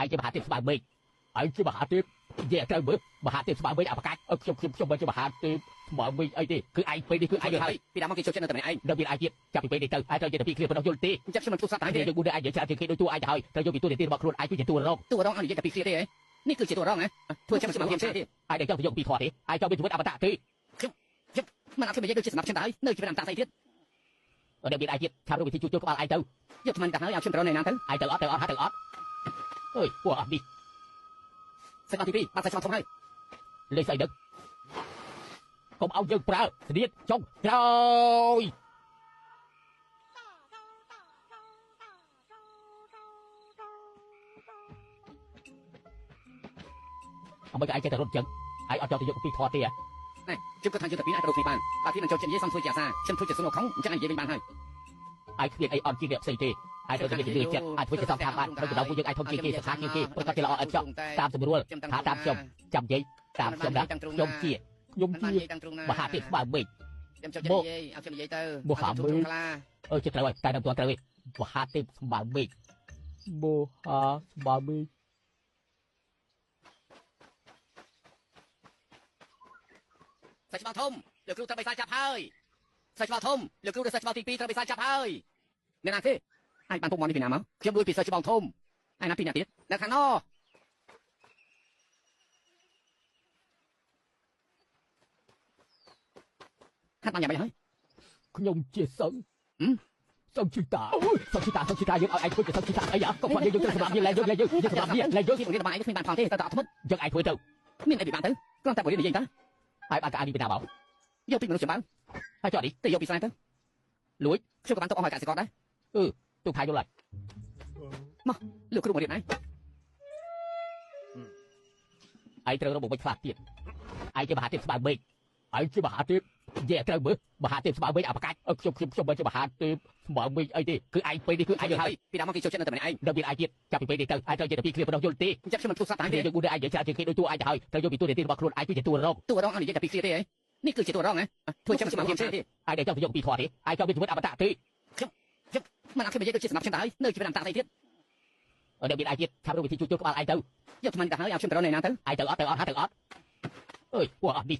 ឯងជាមហាទេពស្មើមេឃឯងជាមហាទេពនិយាយត្រូវមើលមហាទេពស្មើមេឃអបកាច់ខ្ញុំខ្ញុំខ្ញុំមិនជាមហាទេពស្មើមេឃអីទេគឺឯងពេលនេះគឺឯងហើយ ពីដើមមកគេចូលចិត្តនៅតែម្នាក់ឯង នៅមានឯងទៀតចាប់ពីពេលនេះទៅឯងត្រូវនិយាយតែពីគ្នាប៉ុណ្ណោះយល់ទេ ចាប់ខ្ញុំមិនទូស្រាប់តែទេ យើងមួយឯងនិយាយច្រើនជាងគេដូចតួឯងទៅហើយត្រូវយកពីតួនាទីរបស់ខ្លួនឯងគឺជាតួរង តួរងឲ្យនិយាយតែពីគ្នាទេនេះគឺជាតួរងណាធ្វើចាំខ្ញុំទេ ឯងដែលចង់ទៅយកពីធေါ်ទេឯងចង់មានជីវិតអមតៈទេ ខ្ញុំខ្ញុំមិនអត់ខ្ញុំនិយាយដូចជាសម្រាប់ខ្ញុំទៅហើយនៅជីវិតអមតៈស្អីទៀត នៅមានឯងទៀតឆាប់រកវិធីជួសជុលក្បាលឯងទៅ យកថ្មទៅហើយឲ្យខ្ញុំទៅនៅណាទៅ ឯងទៅអត់ទៅអត់ហាទៅអត់អើយពួកអត់នេះ សាច់ទី2បាត់សាច់ធំហើយ លេខស្អីដឹកកុំឲ្យយើងប្រើស្នៀតចុងក្រោយអមិនក៏ឯងចេះតែរត់ចឹងឯងអត់ចង់ទៅយកពីធေါ်ទេ ហ៎ខ្ញុំគាត់ថាយើងតែពីរអាចរកគ្នាបានបើពីមិនចូលចិត្តនិយាយសំធ្វើជាអាសាខ្ញុំធ្វើជាសុនខំអញ្ចឹងនិយាយវិញបានហើយ ឯងគ្មានអីអន់ជាងអ្នកផ្សេងទេឯងត្រូវតែមានជំនឿចិត្តអាចធ្វើជាសង្ខារបានក្នុងចំណោមពួកយើងឯងធំជាងគេសិក្សាជាងគេប្រកាសជាល្អឥតខ្ចោះតាមស្រួលថាតាមខ្ញុំចាំនិយាយតាមខ្ញុំណាខ្ញុំជាខ្ញុំជាមហាទេពស្មើមេឃ ខ្ញុំចូលចិត្តនិយាយឲ្យខ្ញុំនិយាយទៅមហាមេឃអឺចិត្តត្រូវហើយតែមិនទាន់ត្រូវទេមហាទេពស្មើមេឃមហាស្មើមេឃ សាច់ច្បាស់ធំលោកគ្រូត្រូវបិសាចាប់ហើយសាច់ច្បាស់ធំលោកគ្រូដែលសាច់ច្បាស់ទី2ត្រូវបិសាចាប់ហើយអ្នកណាទេហើយបានពុកមកនេះពីណាមកខ្ញុំលួចពីសិស្សច្បងធំហើយណាពីអ្នកទៀតនៅខាងនោះហាត់បានយ៉ាងម៉េចហើយ ខ្ញុំជាសឹងសឹងជីតាសឹងជីតាសឹងជីតាយើងឲ្យឯងធ្វើជាសឹងជីតាអីកុំគាត់យើងយើងត្រូវសម្រាប់យើងលែងយើងលែងយើងយើងសម្រាប់យើងលែងយើង ជាបង្រៀនរបស់ឯងគ្មានបានផងទេតើតអត់ធ្មត់ យើងឯងធ្វើទៅ មានអីពិបាកទៅគ្រាន់តែបង្រៀននិយាយតា ហើយបានកៅនេះពីណាមក យកពីមនុស្សចម្បើង ហើយចុះនេះ ទៅយកពីស្រែទៅ លួច ខ្ញុំក៏បានទុកអស់ឲ្យកសិករដែរ អឺទូផាយយល់ហើយ មកលោកគ្រូមករៀនឯង ឯងត្រូវរកបុកខ្លះទៀតឯងជាមហាទេពស្មើមេឃឯងជាមហាទេពនិយាយត្រូវមើលមហាទេពស្មើមេឃអបកាច់ខ្ញុំខ្ញុំខ្ញុំមិនជាមហាទេពស្មើមេឃអីទេគឺឯងពេលនេះគឺឯងហើយ ពីដើមមកគេចូលចិត្តនៅតែម្នាក់ឯង នៅមានឯងទៀតចាប់ពីពេលនេះទៅឯងត្រូវនិយាយតែពីគ្នាប៉ុណ្ណោះយល់ទេ ចាប់ខ្ញុំមិនទូស្រាប់តែទេ យើងមួយឯងនិយាយច្រើនជាងគេដូចតួឯងទៅហើយត្រូវយកពីតួនាទីរបស់ខ្លួនឯងគឺជាតួរង តួរងឲ្យនិយាយតែពីគ្នាទេនេះគឺជាតួរងណាធ្វើចាំខ្ញុំទេ ឯងដែលចង់ទៅយកពីធေါ်ទេឯងចង់មានជីវិតអមតៈទេ ខ្ញុំខ្ញុំមិនអត់ខ្ញុំនិយាយដូចជាសម្រាប់ខ្ញុំទៅហើយនៅជីវិតអមតៈស្អីទៀត នៅមានឯងទៀតឆាប់រកវិធីជួសជុលក្បាលឯងទៅ យកថ្មទៅហើយឲ្យខ្ញុំទៅនៅណាទៅ ឯងទៅអត់ទៅអត់ហាទៅអត់អើយពួកអត់នេះ